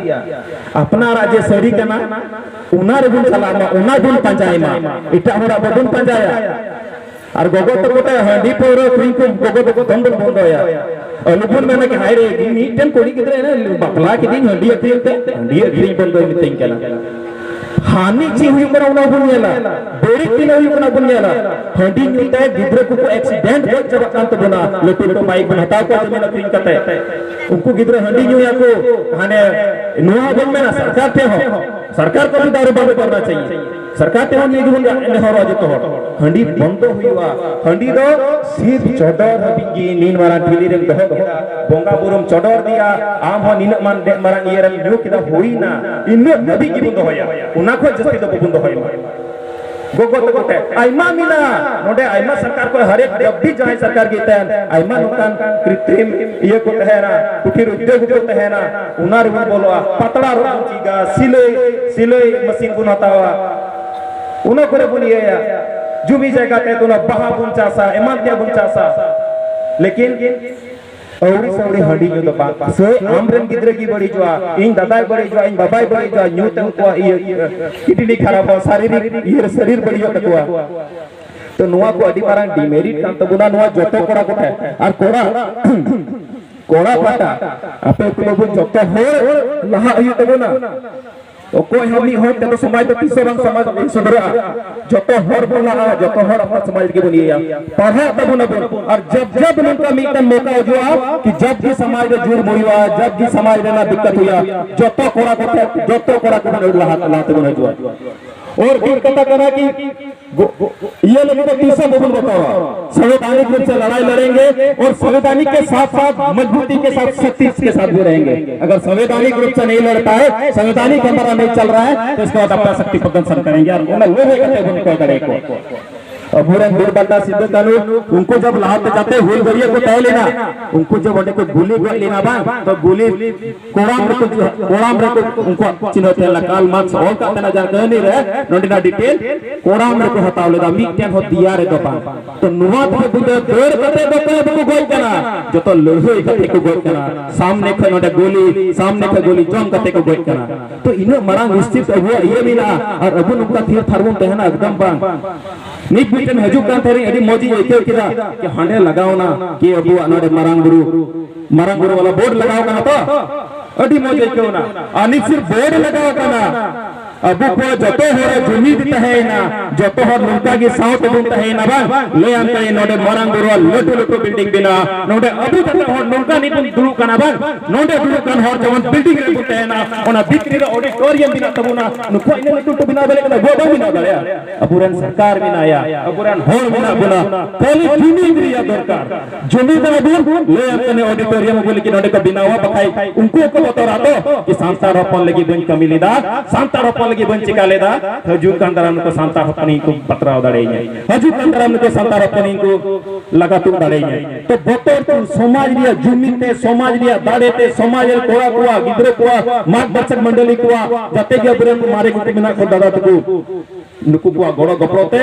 ᱟᱯᱱᱟᱨᱟᱜ ᱡᱮ ᱥᱟᱹᱨᱤ ᱠᱟᱱᱟ, ᱚᱱᱟ ᱨᱮᱵᱚᱱ ᱪᱟᱞᱟᱜ ᱢᱟ, ᱚᱱᱟ ᱵᱚᱱ ᱯᱟᱸᱡᱟᱭ ᱢᱟ, ᱮᱴᱟᱜ ᱦᱚᱲᱟᱜ ᱵᱟᱵᱚᱱ ᱯᱟᱸᱡᱟᱭᱟ᱾ ᱟᱨ ᱜᱚᱜᱚ ᱛᱟᱠᱚ ᱛᱮ ᱦᱟᱺᱰᱤ ᱯᱟᱹᱣᱨᱟᱹ ᱟᱹᱠᱷᱨᱤᱧ ᱠᱚ ᱜᱚᱜᱚ ᱛᱟᱠᱚ ᱫᱚᱢ ᱵᱚᱱ ᱵᱚᱱᱫᱚᱭᱟ᱾ ᱟᱞᱚᱵᱚᱱ ᱢᱮᱱᱟ ᱠᱤ, "ᱦᱟᱭ ᱨᱮ, ᱢᱤᱫᱴᱮᱱ ᱠᱩᱲᱤ ᱜᱤᱫᱽᱨᱟᱹ ᱮᱱᱟ, ᱵᱟᱯᱞᱟ ᱠᱤᱫᱤᱧ, ᱦᱟᱺᱰᱤ ᱟᱹᱠᱷᱨᱤᱧ ᱛᱮ, ᱦᱟᱺᱰᱤ ᱟᱹᱠᱷᱨᱤᱧ ᱵᱚᱱᱫᱚᱭ ᱢᱤᱛᱟᱹᱧ ᱠᱟᱱᱟ᱾" ᱦᱟᱹᱱᱤ ᱪᱮᱫ ᱦᱩᱭᱩᱜ ᱠᱟᱱᱟ ᱚᱱᱟ ᱵᱚᱱ ᱧᱮᱞᱟ, ᱵᱟᱹᱲᱤᱡ ᱛᱤᱱᱟᱹᱜ ᱦᱩᱭᱩᱜ ᱠᱟᱱᱟ ᱵᱚᱱ ᱧᱮᱞᱟ᱾ ᱦᱟᱺᱰᱤ ᱧᱩ ᱛᱮ ᱜᱤᱫᱽᱨᱟᱹ ᱠᱚᱠᱚ accident ᱜᱚᱡ ᱪᱟᱵᱟᱜ ᱠᱟᱱ ᱛᱟᱵᱚᱱᱟ, ᱞᱟᱹᱴᱩ ᱞᱟᱹᱴᱩ bike ᱵᱚᱱ ᱦᱟᱛᱟᱣ ᱠᱚᱣᱟ ᱡᱚᱢᱤᱱ ᱟᱹᱠᱷᱨᱤᱧ ᱠᱟᱛᱮ᱾ ᱩᱱᱠᱩ ᱜᱤᱫᱽᱨᱟᱹ ᱦᱟᱺᱰᱤ ᱧᱩᱭᱟᱠᱚ, ᱦᱟᱱᱮ ᱱᱚᱣᱟ ᱵᱚᱱ ᱢᱮᱱᱟ ᱥᱚᱨᱠᱟᱨ ᱴᱷᱮᱱ ᱦᱚᱸ, ᱥᱚᱨᱠᱟᱨ ᱠᱚ ᱵᱷᱤ ᱫᱟᱨᱩ ᱵᱚᱱᱫ ᱠᱚᱨᱱᱟ ᱪᱟᱦᱤᱭᱮ᱾ ᱥᱚᱨᱠᱟᱨ ᱴᱷᱮᱱ ᱱᱤᱭᱟᱹ ᱜᱮᱵᱚᱱ ᱱᱮᱦᱚᱨᱚᱜᱼᱟ ᱡᱚᱛᱚ ᱦᱚᱲ, ᱦᱟᱺᱰᱤ ᱵᱚᱱᱫᱚ ᱦᱩᱭᱩᱜᱼᱟ᱾ ᱦᱟᱺᱰᱤ ᱫᱚ ᱥᱤᱨᱯ ᱪᱚᱰᱚᱨ ᱦᱟᱹᱵᱤᱡ ᱜᱮ ᱱᱤᱱ ᱢᱟᱨᱟᱝ ᱴᱷᱤᱞᱤ ᱨᱮᱢ ᱫᱚᱦᱚ ᱠᱮᱫᱟ, ᱵᱚᱸᱜᱟ ᱵᱩᱨᱩᱢ ᱪᱚᱰᱚᱨ ᱫᱤᱭᱟ, ᱟᱢ ᱦᱚᱸ ᱱᱤᱱᱟᱹᱜ ᱢᱟᱱ ᱰᱮ-, ᱢᱟᱨᱟᱝ ᱤᱭᱟᱹ ᱨᱮᱢ ᱧᱩ ᱠᱮᱫᱟ, ᱦᱩᱭᱱᱟ, ᱤᱱᱟᱹᱜ ᱦᱟᱹᱵᱤᱡ ᱜᱮᱵᱚᱱ ᱫᱚᱦᱚᱭᱟ, ᱚᱱᱟ ᱠᱷᱚᱱ ᱡᱟᱹᱥᱛᱤ ᱫᱚ ᱵᱟᱵᱚᱱ ᱫᱚᱦᱚᱭ ᱢᱟ᱾ ᱜᱚᱜᱚ ᱛᱟᱠᱚ ᱴᱷᱮᱱ ᱟᱭᱢᱟ ᱢᱮᱱᱟᱜᱼᱟ, ᱱᱚᱰᱮ ᱟᱭᱢᱟ ᱥᱚᱨᱠᱟᱨ ᱠᱷᱚᱱ ᱦᱟᱨᱮᱠ ᱡᱟᱵ ᱵᱷᱤ ᱡᱟᱦᱟᱸᱭ ᱥᱚᱨᱠᱟᱨ ᱜᱮ ᱛᱟᱦᱮᱱ, ᱟᱭᱢᱟ ᱱᱚᱝᱠᱟᱱ ᱠᱨᱤᱛᱨᱤᱢ ᱤᱭᱟᱹ ᱠᱚ ᱛᱟᱦᱮᱱᱟ, ᱠᱩᱴᱤᱨ ᱩᱫᱽᱭᱳᱜᱽ ᱠᱚ ᱛᱟᱦᱮᱱᱟ, ᱚᱱᱟ ᱨᱮᱵᱚᱱ ᱵᱚᱞᱚᱜᱼᱟ, ᱯᱟᱛᱲᱟ ᱨᱚᱜ ᱵᱚᱱ ᱪᱮᱫᱟ, ᱥᱤᱞᱟᱹᱭ, ᱥᱤᱞᱟᱹᱭ ᱢᱮᱥᱤᱱ ᱵᱚᱱ ᱦᱟᱛᱟᱣᱟ᱾ ᱚᱱᱟ ᱠᱚᱨᱮ ᱵᱚᱱ ᱤᱭᱟᱹᱭᱟ, ᱡᱩᱢᱤ ᱡᱟᱭᱜᱟ ᱛᱮ ᱚᱱᱟ ᱵᱟᱦᱟ ᱵᱚᱱ ᱪᱟᱥᱟ, ᱮᱢᱟᱱ ᱛᱮᱭᱟᱜ ᱵᱚᱱ ᱪᱟᱥᱟ, ᱞᱮᱠᱤᱱ ᱟᱹᱣᱲᱤ ᱥᱟᱹᱣᱲᱤ ᱦᱟᱺᱰᱤ ᱧᱩ ᱫᱚ ᱵᱟᱝ᱾ ᱥᱮ ᱟᱢ ᱨᱮᱱ ᱜᱤᱫᱽᱨᱟᱹ ᱜᱮ ᱵᱟᱹᱲᱤᱡᱚᱜᱼᱟ, ᱤᱧ ᱫᱟᱫᱟᱭ ᱵᱟᱹᱲᱤᱡᱚᱜᱼᱟ, ᱤᱧ ᱵᱟᱵᱟᱭ ᱵᱟᱹᱲᱤᱡᱚᱜᱼᱟ, ᱧᱩ ᱛᱮ ᱩᱱᱠᱩᱣᱟᱜ ᱤᱭᱟᱹ, ᱤᱭᱟᱹ, ᱠᱤᱰᱱᱤ ᱠᱷᱟᱨᱟᱯᱚᱜᱼᱟ, ᱥᱟᱨᱤᱨᱤᱠ ᱤᱭᱟᱹ, ᱥᱟᱨᱤᱨ ᱵᱟᱹᱲᱤᱡᱚᱜ ᱛᱟᱠᱚᱣᱟ᱾ ᱛᱚ ᱱᱚᱣᱟ ᱠᱚ ᱟᱹᱰᱤ ᱢᱟᱨᱟᱝ ᱰᱤᱢᱮᱨᱤᱴ ᱠᱟᱱ ᱛᱟᱵᱚᱱᱟ ᱱᱚᱣᱟ ᱡᱚᱛᱚ ᱠᱚᱲᱟ ᱠᱚᱴᱷᱮᱱ᱾ ᱟᱨ ᱠᱚᱲᱟ, ᱠᱚᱲᱟ ᱯᱟᱦᱴᱟ, ᱟᱯᱮ ᱠᱚ ᱵᱟᱵᱚᱱ ᱡᱚᱛᱚ ᱦᱚᱲ ᱞᱟᱦᱟᱜ ᱦᱩᱭᱩᱜ ᱛᱟᱵᱚᱱᱟ᱾ ᱚᱠᱚᱭ ᱦᱚᱸ ᱢᱤᱫ ᱦᱚᱲ ᱛᱮᱫᱚ ᱥᱚᱢᱟᱡᱽ ᱫᱚ ᱛᱤᱥ ᱦᱚᱸ ᱵᱟᱝ ᱥᱚᱢᱟᱡᱽ ᱥᱩᱫᱷᱨᱟᱹᱜᱼᱟ᱾ ᱡᱚᱛᱚ ᱦᱚᱲ ᱵᱚᱱ ᱞᱟᱦᱟᱜᱼᱟ, ᱡᱚᱛᱚ ᱦᱚᱲ ᱟᱯᱱᱟᱨ ᱥᱚᱢᱟᱡᱽ ᱞᱟᱹᱜᱤᱫ ᱵᱚᱱ ᱤᱭᱟᱹᱭᱟ, ᱯᱟᱲᱦᱟᱜ ᱛᱟᱵᱚᱱ ᱟᱵᱚᱱ᱾ ᱟᱨ ᱡᱟᱵ ᱡᱟᱵ ᱱᱚᱝᱠᱟ ᱢᱤᱫᱴᱟᱝ ᱢᱚᱠᱟ ᱦᱤᱡᱩᱜᱼᱟ ᱠᱤ ᱡᱟᱵ ᱜᱮ ᱥᱚᱢᱟᱡᱽ ᱨᱮ ᱡᱩᱨ ᱦᱩᱭᱩᱜᱼᱟ, ᱡᱟᱵ ᱜᱮ ᱥᱚᱢᱟᱡᱽ ᱨᱮᱱᱟᱜ ᱫᱤᱠᱠᱟᱛ ᱦᱩᱭᱩᱜᱼᱟ, ᱡᱚᱛᱚ ᱠᱚᱲᱟ ᱠᱚ ᱴᱷᱮᱱ, ᱡᱚᱛᱚ ᱠᱚᱲᱟ ᱠᱚ ᱞᱟᱦᱟ, ᱞᱟᱦᱟ ᱛᱮᱵᱚᱱ ᱦᱤᱡᱩᱜᱼᱟ᱾ ᱚᱨ ᱢᱤᱫ ᱠᱟᱛᱷᱟ ᱠᱟᱱᱟ ᱠᱤ ᱜᱚ-, ᱤᱭᱟᱹ ᱞᱟᱹᱜᱤᱫ ᱫᱚ ᱛᱤᱥ ᱦᱚᱸ ᱵᱟᱵᱚᱱ ᱵᱚᱛᱚᱨᱚᱜᱼᱟ᱾ संवैधानिक रूप से लड़ाई लड़ेंगे और संवैधानिक के साथ साथ मजबूती के साथ शक्ति के साथ भी रहेंगे। अगर संवैधानिक रूप से नहीं लड़ पाए, संवैधानिक हमारा नहीं चल रहा है, तो इसके बाद अपना शक्ति प्रदर्शन करेंगे। ᱟᱨ ᱚᱱᱟ ᱞᱟᱹᱲᱦᱟᱹᱭ ᱠᱟᱛᱮ ᱵᱚᱱ ᱠᱚᱭ ᱫᱟᱲᱮ ᱠᱚᱣᱟ᱾ ᱟᱵᱚᱨᱮᱱ ᱵᱤᱨ ᱵᱟᱱᱴᱟ ᱥᱤᱫᱩ ᱠᱟᱹᱱᱦᱩ, ᱩᱱᱠᱩ ᱡᱚᱵ ᱞᱟᱦᱟᱛᱮ ᱡᱟᱛᱮ ᱦᱩᱞᱜᱟᱹᱨᱤᱭᱟᱹ ᱠᱚ ᱛᱟᱦᱮᱸ ᱞᱮᱱᱟ, ᱩᱱᱠᱩ ᱡᱚᱵ ᱚᱸᱰᱮ ᱠᱚ ᱜᱩᱞᱤ ᱜᱚᱡ ᱞᱮᱱᱟ ᱵᱟᱝ, ᱛᱚ ᱜᱩᱞᱤ ᱠᱚᱲᱟᱢ ᱨᱮᱠᱚ, ᱠᱚᱲᱟᱢ ᱨᱮᱠᱚ ᱩᱱᱠᱩᱣᱟᱜ ᱪᱤᱱᱦᱟᱹ ᱛᱟᱦᱮᱸ ᱞᱮᱱᱟ, ᱠᱟᱨᱞ ᱢᱟᱨᱠᱥ ᱚᱞ ᱠᱟᱜ ᱛᱟᱦᱮᱱᱟ ᱡᱟᱦᱟᱸ ᱠᱟᱹᱦᱱᱤ ᱨᱮ, ᱱᱚᱸᱰᱮᱱᱟᱜ ᱰᱤᱴᱮᱞ, ᱠᱚᱲᱟᱢ ᱨᱮᱠᱚ ᱦᱟᱛᱟᱣ ᱞᱮᱫᱟ, ᱢᱤᱫᱴᱮᱱ ᱦᱚᱸ ᱫᱮᱭᱟ ᱨᱮᱫᱚ ᱵᱟᱝ᱾ ᱛᱚ ᱱᱚᱣᱟ ᱛᱮ ᱵᱩᱡᱷᱟᱹᱣ ᱫᱟᱹᱲ ᱠᱟᱛᱮ ᱫᱚ ᱚᱠᱚᱭ ᱵᱟᱠᱚ ᱜᱚᱡ ᱠᱟᱱᱟ, ᱡᱚᱛᱚ ᱞᱟᱹᱲᱦᱟᱹᱭ ᱠᱟᱛᱮ ᱠᱚ ᱜᱚᱡ ᱠᱟᱱᱟ, ᱥᱟᱢᱱᱮ ᱠᱷᱚᱱ ᱱᱚᱸᱰᱮ ᱜᱩᱞᱤ, ᱥᱟᱢᱱᱮ ᱠᱷᱚᱱ ᱜᱩᱞᱤ ᱡᱚᱢ ᱠᱟᱛᱮ ᱠᱚ ᱜᱚᱡ ᱠᱟᱱᱟ᱾ ᱛᱚ ᱤᱱᱟᱹᱜ ᱢᱟᱨᱟᱝ ᱚᱥᱛᱤᱛᱵ ᱟᱵᱚᱣᱟᱜ ᱤᱭᱟᱹ ᱢᱮᱱᱟᱜᱼᱟ, ᱟᱨ ᱟᱵᱚ ᱱᱚᱝᱠᱟ ᱛᱷᱤᱨ ᱛᱷᱟᱨ ᱵᱚᱱ ᱛᱟᱦᱮᱱᱟ? ᱮᱠᱫᱚᱢ ᱵᱟᱝ᱾ ᱱᱤᱛ ᱢᱤᱫᱴᱮᱱ ᱦᱤᱡᱩᱜ ᱠᱟᱱ ᱛᱟᱦᱮᱸ, ᱟᱹᱰᱤ ᱢᱚᱡᱽ ᱤᱧ ᱟᱹᱭᱠᱟᱹᱣ ᱠᱮᱫᱟ ᱡᱮ ᱦᱟᱸᱰᱮ ᱞᱟᱜᱟᱣᱱᱟ ᱠᱤ ᱟᱵᱚᱣᱟᱜ ᱱᱚᱰᱮ ᱢᱟᱨᱟᱝ ᱵᱩᱨᱩ, ᱢᱟᱨᱟᱝ ᱵᱩᱨᱩ ᱣᱟᱞᱟ ᱵᱳᱨᱰ ᱞᱟᱜᱟᱣ ᱠᱟᱱᱟ ᱛᱚ, ᱟᱹᱰᱤ ᱢᱚᱡᱽ ᱟᱹᱭᱠᱟᱹᱣ ᱮᱱᱟ᱾ ᱟᱨ ᱱᱤᱛ ᱥᱤᱨ ᱵᱳᱨᱰ ᱞᱟᱜᱟᱣ ᱠᱟᱱᱟ, ᱟᱵᱚ ᱠᱚ ᱡᱚᱛᱚ ᱦᱚᱲ ᱡᱩᱢᱤᱫ ᱛᱟᱦᱮᱸᱭᱮᱱᱟ, ᱡᱚᱛᱚ ᱦᱚᱲ ᱱᱚᱝᱠᱟ ᱜᱮ ᱥᱟᱶ ᱛᱮᱵᱚᱱ ᱛᱟᱦᱮᱸᱭᱮᱱᱟ ᱵᱟᱝ? ᱞᱟᱹᱭᱟᱢ ᱠᱟᱹᱱᱟᱹᱧ, ᱱᱚᱰᱮ ᱢᱟᱨᱟᱝ ᱵᱩᱨᱩᱣᱟᱜ ᱞᱟᱹᱴᱩ ᱞᱟᱹᱴᱩ ᱵᱤᱞᱰᱤᱝ ᱵᱮᱱᱟᱣ, ᱱᱚᱰᱮ ᱟᱵᱚ ᱡᱚᱛᱚ ᱦᱚᱲ ᱱᱚᱝᱠᱟ ᱱᱤᱛ ᱵᱚᱱ ᱫᱩᱲᱩᱵ ᱠᱟᱱᱟ ᱵᱟᱝ? ᱱᱚᱰᱮ ᱫᱩᱲᱩᱵ ᱠᱟᱱ ᱦᱚᱲ ᱡᱮᱢᱚᱱ ᱵᱤᱞᱰᱤᱝ ᱨᱮ ᱵᱚᱱ ᱛᱟᱦᱮᱸᱱᱟ, ᱚᱱᱟ ᱵᱷᱤᱛᱨᱤ ᱨᱮ ᱚᱰᱤᱴᱳᱨᱤᱭᱟᱢ ᱢᱮᱱᱟᱜ ᱛᱟᱵᱚᱱᱟ, ᱱᱩᱠᱩᱣᱟᱜ ᱤᱱᱟᱹ ᱞᱟᱹᱴᱩ ᱞᱟᱹᱴᱩ ᱵᱮᱱᱟᱣ ᱫᱟᱲᱮᱭᱟᱜ ᱠᱟᱱᱟ, ᱟᱵᱚᱣᱟᱜ ᱵᱟᱝ ᱵᱮᱱᱟᱣ ᱫᱟᱲᱮᱭᱟᱜᱼᱟ? ᱟᱵᱚᱨᱮᱱ ᱥᱚᱨᱠᱟᱨ ᱢᱮᱱᱟᱭᱟ, ᱟᱵᱚᱨᱮᱱ ᱦᱚᱲ ᱢᱮᱱᱟᱜ ᱵᱚᱱᱟ, ᱠᱷᱟᱹᱞᱤ ᱡᱩᱢᱤᱫ ᱨᱮᱭᱟᱜ ᱫᱚᱨᱠᱟᱨ᱾ ᱡᱩᱢᱤᱫ ᱟᱵᱚᱱ, ᱞᱟᱹᱭᱟᱢ ᱠᱟᱹᱱᱟᱹᱧ ᱚᱰᱤᱴᱳᱨᱤᱭᱟᱢ ᱟᱵᱚ ᱞᱟᱹᱜᱤᱫ ᱱᱚᱰᱮ ᱠᱚ ᱵᱮᱱᱟᱣᱟ, ᱵᱟᱠᱷᱟᱡ ᱩᱱᱠᱩ ᱠᱚ ᱵᱚᱛᱚᱨᱟ ᱛᱚ ᱠᱤ ᱥᱟᱱᱛᱟᱲ ᱦᱚᱯᱚᱱ ᱞᱟᱹᱜᱤᱫ ᱵᱟᱹᱧ ᱠᱟᱹᱢᱤ ᱞᱮᱫᱟ, ᱥᱟᱱᱛᱟᱲ ᱦᱚᱯᱚᱱ ᱞᱟᱹᱜᱤᱫ ᱵᱟᱹᱧ ᱪᱮᱠᱟ ᱞᱮᱫᱟ, ᱦᱤᱡᱩᱜ ᱠᱟᱱ ᱫᱟᱨᱟᱢ ᱱᱩᱠᱩ ᱥᱟᱱᱛᱟᱲ ᱦᱚᱯᱚᱱ ᱤᱧ ᱠᱚ ᱵᱟᱛᱨᱟᱣ ᱫᱟᱲᱮᱭᱟᱹᱧᱟ, ᱦᱤᱡᱩᱜ ᱠᱟᱱ ᱫᱟᱨᱟᱢ ᱱᱩᱠᱩ ᱥᱟᱱᱛᱟᱲ ᱦᱚᱯᱚᱱ ᱤᱧ ᱠᱚ ᱞᱟᱜᱟ ᱛᱩᱫ ᱫᱟᱲᱮᱭᱟᱹᱧᱟ᱾ ᱛᱚ ᱵᱚᱛᱚᱨ ᱛᱮ ᱥᱚᱢᱟᱡᱽ ᱨᱮᱭᱟᱜ ᱡᱩᱢᱤᱫ ᱛᱮ, ᱥᱚᱢᱟᱡᱽ ᱨᱮᱭᱟᱜ ᱫᱟᱲᱮ ᱛᱮ, ᱥᱚᱢᱟᱡᱽ ᱨᱮᱱ ᱠᱚᱲᱟ ᱠᱚᱣᱟᱜ, ᱜᱤᱫᱽᱨᱟᱹ ᱠᱚᱣᱟᱜ, ᱢᱟᱨᱜᱚᱫᱚᱨᱥᱚᱠ ᱢᱚᱱᱰᱚᱞᱤ ᱠᱚᱣᱟᱜ, ᱡᱟᱛᱮ ᱜᱮ ᱟᱵᱚᱨᱮᱱ ᱢᱟᱨᱮ ᱠᱚᱠᱚ ᱢᱮᱱᱟᱜ ᱠᱚ ᱫᱟᱫᱟ ᱛᱟᱠᱚ, ᱱᱩᱠᱩ ᱠᱚᱣᱟᱜ ᱜᱚᱲᱚ ᱜᱚᱯᱚᱲᱚ ᱛᱮ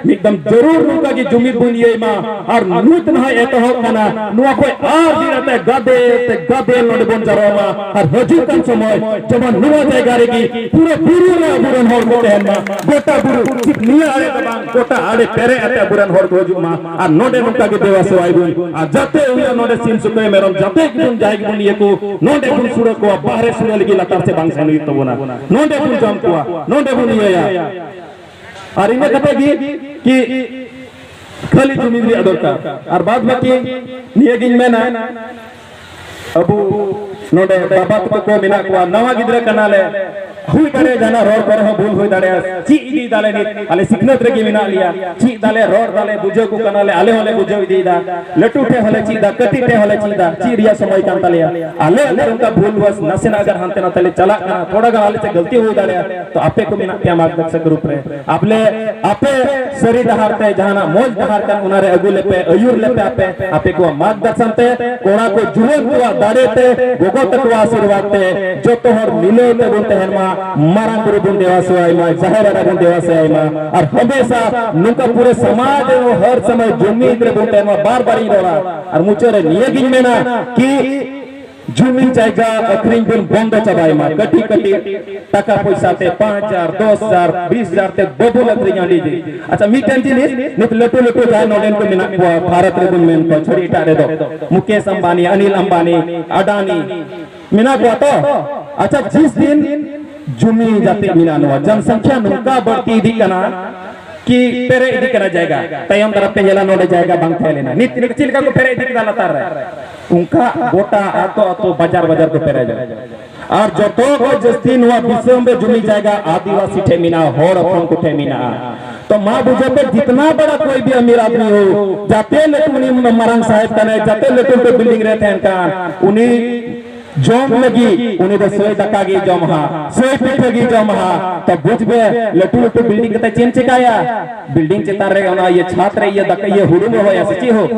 ᱢᱤᱫ ᱫᱚᱢ ᱡᱟᱹᱨᱩᱲ ᱱᱚᱝᱠᱟ ᱜᱮ ᱡᱩᱢᱤᱫ ᱵᱚᱱ ᱤᱭᱟᱹᱭ ᱢᱟ᱾ ᱟᱨ ᱱᱤᱛ ᱱᱟᱦᱟᱜ ᱮᱛᱚᱦᱚᱵ ᱠᱟᱱᱟ, ᱱᱚᱣᱟ ᱠᱷᱚᱡ ᱟᱨ ᱰᱷᱮᱨ ᱟᱛᱮ ᱜᱟᱫᱮ ᱛᱮ ᱜᱟᱫᱮ ᱱᱚᱰᱮ ᱵᱚᱱ ᱡᱟᱨᱣᱟ ᱢᱟ᱾ ᱟᱨ ᱦᱤᱡᱩᱜ ᱠᱟᱱ ᱥᱚᱢᱚᱭ ᱡᱮᱢᱚᱱ ᱱᱚᱣᱟ ᱡᱟᱭᱜᱟ ᱨᱮᱜᱮ ᱯᱩᱨᱟᱹ ᱵᱩᱨᱩ ᱨᱮ ᱟᱵᱚᱨᱮᱱ ᱦᱚᱲ ᱠᱚ ᱛᱟᱦᱮᱱ ᱢᱟ, ᱜᱚᱴᱟ ᱵᱩᱨᱩ, ᱥᱤᱨᱯ ᱱᱤᱭᱟᱹ ᱟᱲᱮ ᱫᱚ ᱵᱟᱝ, ᱜᱚᱴᱟ ᱟᱲᱮ ᱯᱮᱨᱮᱡ ᱟᱛᱮ ᱟᱵᱚᱨᱮᱱ ᱦᱚᱲ ᱠᱚ ᱦᱤᱡᱩᱜ ᱢᱟ᱾ ᱟᱨ ᱱᱚᱰᱮ ᱱᱚᱝᱠᱟ ᱜᱮ ᱫᱮᱣᱟ ᱥᱮᱣᱟᱭ ᱵᱚᱱ, ᱟᱨ ᱡᱟᱛᱮ ᱦᱩᱭᱩᱜ ᱱᱚᱰᱮ ᱥᱤᱢ ᱥᱩᱠᱨᱤ ᱢᱮᱨᱚᱢ ᱡᱟᱛᱮ ᱜᱮᱵᱚᱱ ᱡᱟᱦᱟᱸᱭ ᱜᱮᱵᱚᱱ ᱤᱭᱟᱹ ᱠᱚ, ᱱᱚᱰᱮ ᱵᱚᱱ ᱥᱩᱲᱟᱹ ᱠᱚᱣᱟ, ᱵᱟᱦᱨᱮ ᱥᱩᱲᱟᱹ ᱞᱟᱹᱜᱤᱫ ᱞᱟᱛᱟᱨ ᱥᱮᱫ ᱵᱟᱝ ᱥᱮᱱ ᱦᱩᱭᱩᱜ ᱛᱟᱵᱚᱱᱟ, ᱱᱚᱰᱮ ᱵᱚᱱ ᱡᱚᱢ ᱠᱚᱣᱟ, ᱱᱚᱰᱮ ᱵᱚᱱ ᱤᱭᱟᱹᱭᱟ᱾ ᱟᱨ ᱤᱱᱟᱹ ᱠᱟᱛᱮ ᱜᱮ ᱠᱤ ᱠᱷᱟᱹᱞᱤ ᱡᱩᱢᱤᱫ ᱨᱮᱭᱟᱜ ᱫᱚᱨᱠᱟᱨ᱾ ᱟᱨ ᱵᱟᱫ ᱵᱟᱹᱠᱤ ᱱᱤᱭᱟᱹ ᱜᱤᱧ ᱢᱮᱱᱟ, ᱟᱵᱚ ᱱᱚᱰᱮ ᱵᱟᱵᱟ ᱛᱟᱠᱚ ᱠᱚ ᱢᱮᱱᱟᱜ ᱠᱚᱣᱟ, ᱱᱟᱣᱟ ᱜᱤᱫᱽᱨᱟᱹ ᱠᱟᱱᱟᱞᱮ, ᱦᱩᱭ ᱫᱟᱲᱮᱭᱟᱜᱼᱟ ᱡᱟᱦᱟᱱᱟᱜ ᱨᱚᱲ ᱠᱚᱨᱮ ᱦᱚᱸ ᱵᱷᱩᱞ ᱦᱩᱭ ᱫᱟᱲᱮᱭᱟᱜᱼᱟ, ᱪᱮᱫ ᱤᱫᱤᱭ ᱫᱟᱞᱮ ᱱᱤᱛ, ᱟᱞᱮ ᱥᱤᱠᱷᱱᱟᱹᱛ ᱨᱮᱜᱮ ᱢᱮᱱᱟᱜ ᱞᱮᱭᱟ, ᱪᱮᱫ ᱫᱟᱞᱮ, ᱨᱚᱲ ᱫᱟᱞᱮ, ᱵᱩᱡᱷᱟᱹᱣ ᱠᱚ ᱠᱟᱱᱟᱞᱮ, ᱟᱞᱮ ᱦᱚᱸᱞᱮ ᱵᱩᱡᱷᱟᱹᱣ ᱤᱫᱤᱭᱮᱫᱟ, ᱞᱟᱹᱴᱩ ᱴᱷᱮᱱ ᱦᱚᱸᱞᱮ ᱪᱮᱫ ᱮᱫᱟ, ᱠᱟᱹᱴᱤᱡ ᱴᱷᱮᱱ ᱦᱚᱸᱞᱮ ᱪᱮᱫ ᱮᱫᱟ, ᱪᱮᱫ ᱨᱮᱭᱟᱜ ᱥᱚᱢᱚᱭ ᱠᱟᱱ ᱛᱟᱞᱮᱭᱟ᱾ ᱟᱞᱮ ᱟᱜᱟᱨ ᱚᱱᱠᱟ ᱵᱷᱩᱞ ᱵᱟᱥ ᱱᱟᱥᱮᱱᱟᱜ ᱟᱜᱟᱨ ᱦᱟᱱᱛᱮ ᱱᱟᱛᱮ ᱞᱮ ᱪᱟᱞᱟᱜ ᱠᱟᱱᱟ, ᱛᱷᱚᱲᱟ ᱜᱟᱱ ᱟᱞᱮ ᱥᱮᱫ ᱜᱟᱹᱞᱛᱤ ᱦᱩᱭ ᱫᱟᱲᱮᱭᱟᱜᱼᱟ, ᱛᱚ ᱟᱯᱮ ᱠᱚ ᱢᱮᱱᱟᱜ ᱯᱮᱭᱟ ᱢᱟᱨᱜᱚᱫᱚᱨᱥᱚᱠ ᱨᱩᱯ ᱨᱮ, ᱟᱯᱮ, ᱟᱯᱮ ᱥᱟᱹᱨᱤ ᱰᱟᱦᱟᱨ ᱛᱮ, ᱡᱟᱦᱟᱱᱟᱜ ᱢᱚᱡᱽ ᱰᱟᱦᱟᱨ ᱠᱟᱱ ᱚᱱᱟ ᱨᱮ ᱟᱹᱜᱩ ᱞᱮᱯᱮ, ᱟᱹᱭᱩᱨ ᱞᱮᱯᱮ ᱟᱯᱮ, ᱟᱯᱮ ᱠᱚᱣᱟᱜ ᱢᱟᱨᱜᱚᱫᱚᱨᱥᱚᱱ ᱛᱮ, ᱠᱚᱲᱟ ᱠᱚ ᱡᱩᱣᱟᱹᱱ ᱠᱚᱣᱟᱜ ᱫᱟᱲᱮ ᱛᱮ, ᱜᱚᱜᱚ ᱛᱟᱠᱚᱣᱟᱜ ᱟᱥᱤᱨᱵᱟᱫᱽ ᱛᱮ ᱡᱚᱛᱚ ᱦᱚᱲ ᱢᱤᱞᱟᱹᱣ ᱛᱮᱵᱚᱱ ᱛᱟᱦᱮᱱ ᱢᱟ, ᱢᱟᱨᱟᱝ ᱵᱩᱨᱩ ᱵᱚᱱ ᱫᱮᱣᱟ ᱥᱮᱣᱟᱭ ᱢᱟ, ᱡᱟᱦᱮᱨ ᱟᱭᱳ ᱵᱚᱱ ᱫᱮᱣᱟ ᱥᱮᱣᱟᱭ ᱢᱟ, ᱟᱨ ᱦᱟᱢᱮᱥᱟ ᱱᱚᱝᱠᱟ ᱯᱩᱨᱟᱹ ᱥᱚᱢᱟᱡᱽ ᱨᱮ ᱦᱚᱲ ᱥᱚᱢᱟᱡᱽ ᱡᱩᱢᱤᱫ ᱨᱮᱵᱚᱱ ᱛᱟᱦᱮᱱ ᱢᱟ᱾ ᱵᱟᱨ ᱵᱟᱨᱤᱧ ᱨᱚᱲᱟ ᱟᱨ ᱢᱩᱪᱟᱹᱫ ᱨᱮ ᱱᱤᱭᱟᱹ ᱜᱤᱧ ᱢᱮᱱᱟ ᱠᱤ ᱡᱩᱢᱤ ᱡᱟᱭᱜᱟ ᱟᱹᱠᱷᱨᱤᱧ ᱵᱚᱱ ᱵᱚᱱᱫᱚ ᱪᱟᱵᱟᱭ ᱢᱟ᱾ ᱠᱟᱹᱴᱤᱡ ᱠᱟᱹᱴᱤᱡ ᱴᱟᱠᱟ ᱯᱚᱭᱥᱟ ᱛᱮ ᱯᱟᱸᱪ ᱦᱟᱡᱟᱨ, ᱫᱚᱥ ᱦᱟᱡᱟᱨ, ᱵᱤᱥ ᱦᱟᱡᱟᱨ ᱛᱮ ᱵᱟᱵᱚᱱ ᱟᱹᱠᱷᱨᱤᱧᱟ ᱟᱹᱰᱤ ᱫᱤᱱ᱾ ᱟᱪᱪᱷᱟ, ᱢᱤᱫᱴᱮᱱ ᱡᱤᱱᱤᱥ ᱱᱤᱛ ᱞᱟᱹᱴᱩ ᱞᱟᱹᱴᱩ ᱡᱟᱦᱟᱸᱭ ᱱᱚᱰᱮᱱ ᱠᱚ ᱢᱮᱱᱟᱜ ᱠᱚᱣᱟ, ᱵᱷᱟᱨᱚᱛ ᱨᱮᱵᱚᱱ ᱢᱮᱱ ᱠᱚᱣᱟ, ᱪᱷᱟᱹᱲᱤ ᱮᱴᱟᱜ ᱨᱮᱫᱚ ᱢᱩᱠᱮᱥ ᱟᱢᱵᱟᱱᱤ, ᱟᱱᱤᱞ ᱟᱢᱵᱟᱱᱤ, ᱟᱰᱟᱱᱤ ᱢᱮᱱᱟᱜ ᱠᱚᱣᱟ ᱛᱚ? ᱟᱪᱪᱷᱟ, ᱡᱤᱥ ᱫᱤᱱ ᱡᱩᱢᱤ ᱡᱟᱹᱛᱤ ᱢᱮᱱᱟᱜᱼᱟ, ᱱᱚᱣᱟ ᱡᱚᱱᱥᱚᱝᱠᱷᱭᱟ ᱱᱚᱝᱠᱟ ᱵᱟᱹᱲᱛᱤ ᱤᱫᱤᱜ ᱠᱟᱱᱟ ᱠᱤ ᱯᱮᱨᱮᱡ ᱤᱫᱤᱜ ᱠᱟᱱᱟ ᱡᱟᱭᱜᱟ᱾ ᱛᱟᱭᱚᱢ ᱫᱟᱨᱟᱢ ᱯᱮ ᱧᱮᱞᱟ ᱱᱚᱰᱮ ᱡᱟᱭᱜᱟ ᱵᱟᱝ ᱛᱟᱦᱮᱸ ᱞᱮᱱᱟ᱾ ᱱᱤᱛ ᱱᱤᱛ ᱪᱮᱫ ᱞᱮᱠᱟ ᱠᱚ ᱯᱮᱨᱮᱡ ᱤᱫᱤ ᱠᱮᱫᱟ ᱞᱟᱛᱟᱨ ᱨᱮ, ᱚᱱᱠᱟ ᱜᱚᱴᱟ ᱟᱛᱳ ᱟᱛᱳ ᱵᱟᱡᱟᱨ ᱵᱟᱡᱟᱨ ᱠᱚ ᱯᱮᱨᱮᱡᱟ᱾ ᱟᱨ ᱡᱚᱛᱚ ᱠᱷᱚᱱ ᱡᱟᱹᱥᱛᱤ ᱱᱚᱣᱟ ᱫᱤᱥᱚᱢ ᱨᱮ ᱡᱩᱢᱤ ᱡᱟᱭᱜᱟ ᱟᱹᱫᱤᱵᱟᱹᱥᱤ ᱴᱷᱮᱱ ᱢᱮᱱᱟᱜᱼᱟ, ᱦᱚᱲ ᱦᱚᱯᱚᱱ ᱠᱚ ᱴᱷᱮᱱ ᱢᱮᱱᱟᱜᱼᱟ᱾ ᱛᱚ ᱢᱟ ᱵᱩᱡᱷᱟᱹᱣ ᱯᱮ, ᱡᱤᱛᱱᱟ ᱵᱟᱲᱟ ᱠᱚᱭ ᱵᱷᱤ ᱟᱢᱤᱨ ᱟᱫᱢᱤ ᱦᱳ, ᱡᱟᱛᱮ ᱞᱟᱹᱴᱩ ᱩᱱᱤ ᱢᱟᱨᱟᱝ ᱥᱟᱦᱮᱵ ᱠᱟᱱᱟᱭ, ᱡᱟᱛᱮ ᱞᱟᱹᱴᱩ ᱞᱟᱹᱴᱩ ᱵᱤᱞᱰᱤᱝ ᱨᱮ ᱛᱟᱦᱮᱱ ᱠᱟᱱ, ᱩᱱᱤ ᱡᱚᱢ ᱞᱟᱹᱜᱤᱫ ᱩᱱᱤ ᱫᱚ ᱥᱟᱹᱭ ᱫᱟᱠᱟ ᱜᱮ ᱡᱚᱢᱟ, ᱥᱟᱹᱭ ᱯᱤᱴᱷᱟᱹ ᱜᱮ ᱡᱚᱢᱟ᱾ ᱛᱚ ᱵᱩᱡᱽ ᱢᱮ, ᱞᱟᱹᱴᱩ ᱞᱟᱹᱴᱩ ᱵᱤᱞᱰᱤᱝ ᱠᱟᱛᱮ ᱪᱮᱫ ᱮᱢ ᱪᱮᱠᱟᱭᱟ? ᱵᱤᱞᱰᱤᱝ ᱪᱮᱛᱟᱱ ᱨᱮ ᱚᱱᱟ ᱤᱭᱟᱹ ᱪᱷᱟᱛ ᱨᱮ ᱤᱭᱟᱹ ᱫᱟᱠᱟ ᱤᱭᱟᱹ ᱦᱩᱲᱩᱢ ᱨᱚᱦᱚᱭᱟ ᱥᱮ ᱪᱮᱫ ᱦᱚᱸ?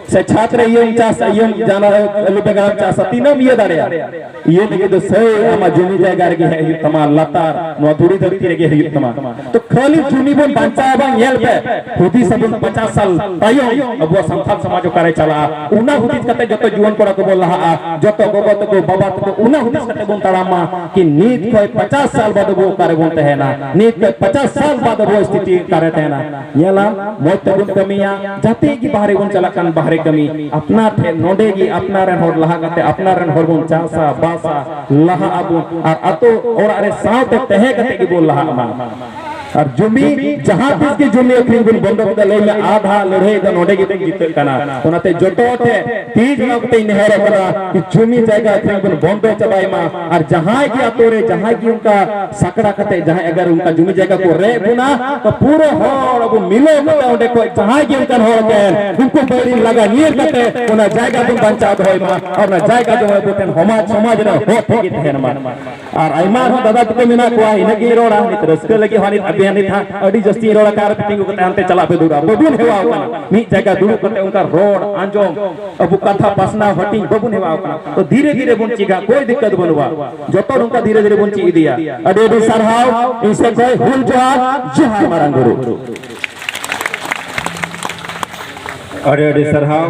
ᱥᱮ ᱪᱷᱟᱛ ᱨᱮ ᱤᱭᱟᱹᱢ ᱪᱟᱥ ᱤᱭᱟᱹᱢ ᱡᱟᱱᱟ ᱟᱹᱞᱩ ᱵᱮᱸᱜᱟᱲ ᱪᱟᱥᱟ, ᱛᱤᱱᱟᱹᱜ ᱮᱢ ᱤᱭᱟᱹ ᱫᱟᱲᱮᱭᱟᱜᱼᱟ? ᱤᱭᱟᱹ ᱞᱟᱹᱜᱤᱫ ᱫᱚ ᱥᱟᱹᱭ ᱟᱢᱟᱜ ᱡᱩᱢᱤ ᱡᱟᱭᱜᱟ ᱨᱮᱜᱮ ᱦᱮᱡ ᱦᱩᱭᱩᱜ ᱛᱟᱢᱟ, ᱞᱟᱛᱟᱨ ᱱᱚᱣᱟ ᱫᱷᱩᱲᱤ ᱫᱷᱟᱹᱨᱛᱤ ᱨᱮᱜᱮ ᱦᱩᱭᱩᱜ ᱛᱟᱢᱟ᱾ ᱛᱚ ᱠᱷᱟᱹᱞᱤ ᱡᱩᱢᱤ ᱵᱚᱱ ᱵᱟᱧᱪᱟᱣ ᱵᱟᱝ ᱧᱮᱞ ᱯᱮ, ᱦᱩᱫᱤᱥ ᱟᱵᱚᱱ ᱯᱚᱪᱟᱥ ᱥᱟᱞ ᱛᱟᱭᱚᱢ ᱟᱵᱚᱣᱟᱜ ᱥᱟᱱᱛᱟᱲ ᱥᱚᱢᱟᱡᱽ ᱚᱠᱟᱨᱮ ᱪᱟᱞᱟᱜᱼᱟ, ᱚᱱᱟ ᱦᱩᱫᱤᱥ ᱠᱟᱛᱮ ᱡᱚᱛᱚ ᱡᱩᱣᱟᱹᱱ ᱠᱚᱲᱟ ᱠᱚᱵᱚᱱ ᱞᱟᱦᱟᱜᱼᱟ, ᱡᱚᱛᱚ ᱜᱚᱜᱚ ᱛᱟᱠᱚ ᱵᱟᱵᱟ ᱛᱟᱠᱚ ᱚᱱᱟ ᱦᱩᱫᱤᱥ ᱠᱟᱛᱮ ᱵᱚᱱ ᱛᱟᱲᱟᱢᱟ ᱠᱤ ᱱᱤᱛ ᱠᱷᱚᱱ ᱯᱚᱪᱟᱥ ᱥᱟᱞ ᱵᱟᱫ ᱟᱵᱚ ᱚᱠᱟᱨᱮ ᱵᱚᱱ ᱛᱟᱦᱮᱱᱟ, ᱱᱤᱛ ᱠᱷᱚᱱ ᱯᱚᱪᱟᱥ ᱥᱟᱞ ᱵᱟᱫ ᱟᱵᱚᱣᱟᱜ ᱥᱛᱷᱤᱛᱤ ᱚᱠᱟᱨᱮ ᱛᱟᱦᱮᱱᱟ᱾ ᱧᱮᱞᱟᱢ, ᱢᱚᱡᱽ ᱛᱮᱵᱚᱱ ᱠᱟᱹᱢᱤᱭᱟ, ᱡᱟᱛᱮ ᱜᱮ ᱵᱟᱦᱨᱮ ᱵᱚᱱ ᱪᱟᱞᱟᱜ ᱠᱟᱱ ᱵᱟᱦᱨᱮ ᱠᱟᱹᱢᱤ, ᱟᱯᱱᱟᱨ ᱴᱷᱮᱱ ᱱᱚᱰᱮ ᱜᱮ ᱟᱯᱱᱟᱨ ᱨᱮᱱ ᱦᱚᱲ ᱞᱟᱦᱟ ᱠᱟᱛᱮ ᱟᱯᱱᱟᱨ ᱨᱮᱱ ᱦᱚᱲ ᱵᱚᱱ ᱪᱟᱥᱟ ᱵᱟᱥᱟ, ᱞᱟᱦᱟᱜ ᱟᱵᱚᱱ ᱟᱨ ᱟᱛᱳ ᱚᱲᱟᱜ ᱨᱮ ᱥᱟᱶᱛᱮ ᱛᱟᱦᱮᱸ ᱠᱟᱛᱮ ᱜᱮᱵᱚᱱ ᱞᱟᱦᱟᱜ ᱢᱟ᱾ ᱟᱨ ᱡᱩᱢᱤ ᱡᱟᱦᱟᱸ ᱛᱤᱥ ᱜᱮ ᱡᱩᱢᱤ ᱟᱹᱠᱷᱨᱤᱧ ᱵᱚᱱ ᱵᱚᱱᱫᱚ ᱠᱮᱫᱟ, ᱞᱟᱹᱭ ᱢᱮ ᱟᱫᱷᱟ ᱞᱟᱹᱲᱦᱟᱹᱭ ᱫᱚ ᱱᱚᱰᱮ ᱜᱮᱵᱚᱱ ᱡᱤᱛᱟᱹᱜ ᱠᱟᱱᱟ᱾ ᱚᱱᱟᱛᱮ ᱡᱚᱛᱚ ᱴᱷᱮᱱ ᱛᱤ ᱡᱚᱲᱟᱣ ᱠᱟᱛᱮ ᱤᱧ ᱱᱮᱦᱚᱨᱚᱜ ᱠᱟᱱᱟ ᱠᱤ ᱡᱩᱢᱤ ᱡᱟᱭᱜᱟ ᱟᱹᱠᱷᱨᱤᱧ ᱵᱚᱱ ᱵᱚᱱᱫᱚ ᱪᱟᱵᱟᱭ ᱢᱟ᱾ ᱟᱨ ᱡᱟᱦᱟᱸᱭ ᱜᱮ ᱟᱛᱳ ᱨᱮ ᱡᱟᱦᱟᱸᱭ ᱜᱮ ᱚᱱᱠᱟ ᱥᱟᱠᱲᱟ ᱠᱟᱛᱮ ᱡᱟᱦᱟᱸᱭ ᱟᱜᱟᱨ ᱚᱱᱠᱟ ᱡᱩᱢᱤ ᱡᱟᱭᱜᱟ ᱠᱚ ᱨᱮᱡ ᱵᱚᱱᱟ, ᱛᱚ ᱯᱩᱨᱟᱹ ᱦᱚᱲ ᱟᱵᱚ ᱢᱤᱞᱟᱹᱣ ᱠᱟᱛᱮ ᱚᱸᱰᱮ ᱠᱷᱚᱡ ᱡᱟᱦᱟᱸᱭ ᱜᱮ ᱚᱱᱠᱟᱱ ᱦᱚᱲ ᱛᱟᱦᱮᱱ ᱩᱱᱠᱩ ᱵᱟᱹᱭᱨᱤ ᱞᱟᱜᱟ ᱧᱤᱨ ᱠᱟᱛᱮ ᱚᱱᱟ ᱡᱟᱭᱜᱟ ᱵᱚᱱ ᱵᱟᱧᱪᱟᱣ ᱫᱚᱦᱚᱭ ᱢᱟ᱾ ᱟᱨ ᱚᱱᱟ ᱡᱟᱭᱜᱟ ᱫᱚ ᱟᱵᱚ ᱴᱷᱮᱱ ᱥᱚᱢᱟᱡᱽ, ᱥᱚᱢᱟᱡᱽ ᱨᱮ ᱦᱚᱸ ᱴᱷᱤᱠ ᱜᱮ ᱛᱟᱦᱮᱱ ᱢᱟ᱾ ᱟᱨ ᱟᱭᱢᱟ ᱟᱨᱦᱚᱸ ᱫᱟᱫᱟ ᱛᱟᱠᱚ ᱢᱮᱱᱟᱜ ᱠᱚᱣᱟ, ᱤᱱᱟᱹᱜ ᱜᱤᱧ ᱨᱚᱲᱟ᱾ ᱱᱤᱛ ᱨᱟᱹᱥᱠᱟᱹ ᱞᱟᱹᱜᱤᱫ ᱦᱚᱸ ᱱᱤᱛ ᱟᱵᱮᱱ ᱱᱤᱛ ᱦᱟᱸᱜ ᱟᱹᱰᱤ ᱡᱟᱹᱥᱛᱤᱧ ᱨᱚᱲ ᱟᱠᱟᱫ ᱨᱮ ᱛᱤᱸᱜᱩ ᱠᱟᱛᱮ ᱦᱟᱱᱛᱮ ᱪᱟᱞᱟᱜ ᱯᱮ ᱫᱩᱲᱩᱵ ᱟ᱾ ᱵᱟᱵᱚᱱ ᱦᱮᱣᱟ ᱟᱠᱟᱱᱟ ᱢᱤᱫ ᱡᱟᱭᱜᱟ ᱫᱩᱲᱩᱵ ᱠᱟᱛᱮ ᱚᱱᱠᱟ ᱨᱚᱲ ᱟᱸᱡᱚᱢ, ᱟᱵᱚ ᱠᱟᱛᱷᱟ ᱯᱟᱥᱱᱟᱣ ᱦᱟᱹᱴᱤᱧ ᱵᱟᱵᱚᱱ ᱦᱮᱣᱟ ᱟᱠᱟᱱᱟ᱾ ᱛᱚ ᱫᱷᱤᱨᱮ ᱫᱷᱤᱨᱮ ᱵᱚᱱ ᱪᱮᱫᱟ, ᱠᱳᱭ ᱫᱤᱠᱠᱟᱛ ᱵᱟᱹᱱᱩᱜᱼᱟ᱾ ᱡᱚᱛᱚ ᱱᱚᱝᱠᱟ ᱫᱷᱤᱨᱮ ᱫᱷᱤᱨᱮ ᱵᱚᱱ ᱪᱮᱫ ᱤᱫᱤᱭᱟ᱾ ᱟᱹᱰᱤ ᱟᱹᱰᱤ ᱥᱟᱨᱦᱟᱣ ᱤᱧ ᱥᱮᱫ ᱠᱷᱚᱱ ᱦᱩᱞ ᱡᱚᱦᱟᱨ, ᱡᱚᱦᱟᱨ ᱢᱟᱨᱟᱝ ᱵᱩᱨᱩ᱾ ᱟᱹᱰᱤ ᱟᱹᱰᱤ ᱥᱟᱨᱦᱟᱣ᱾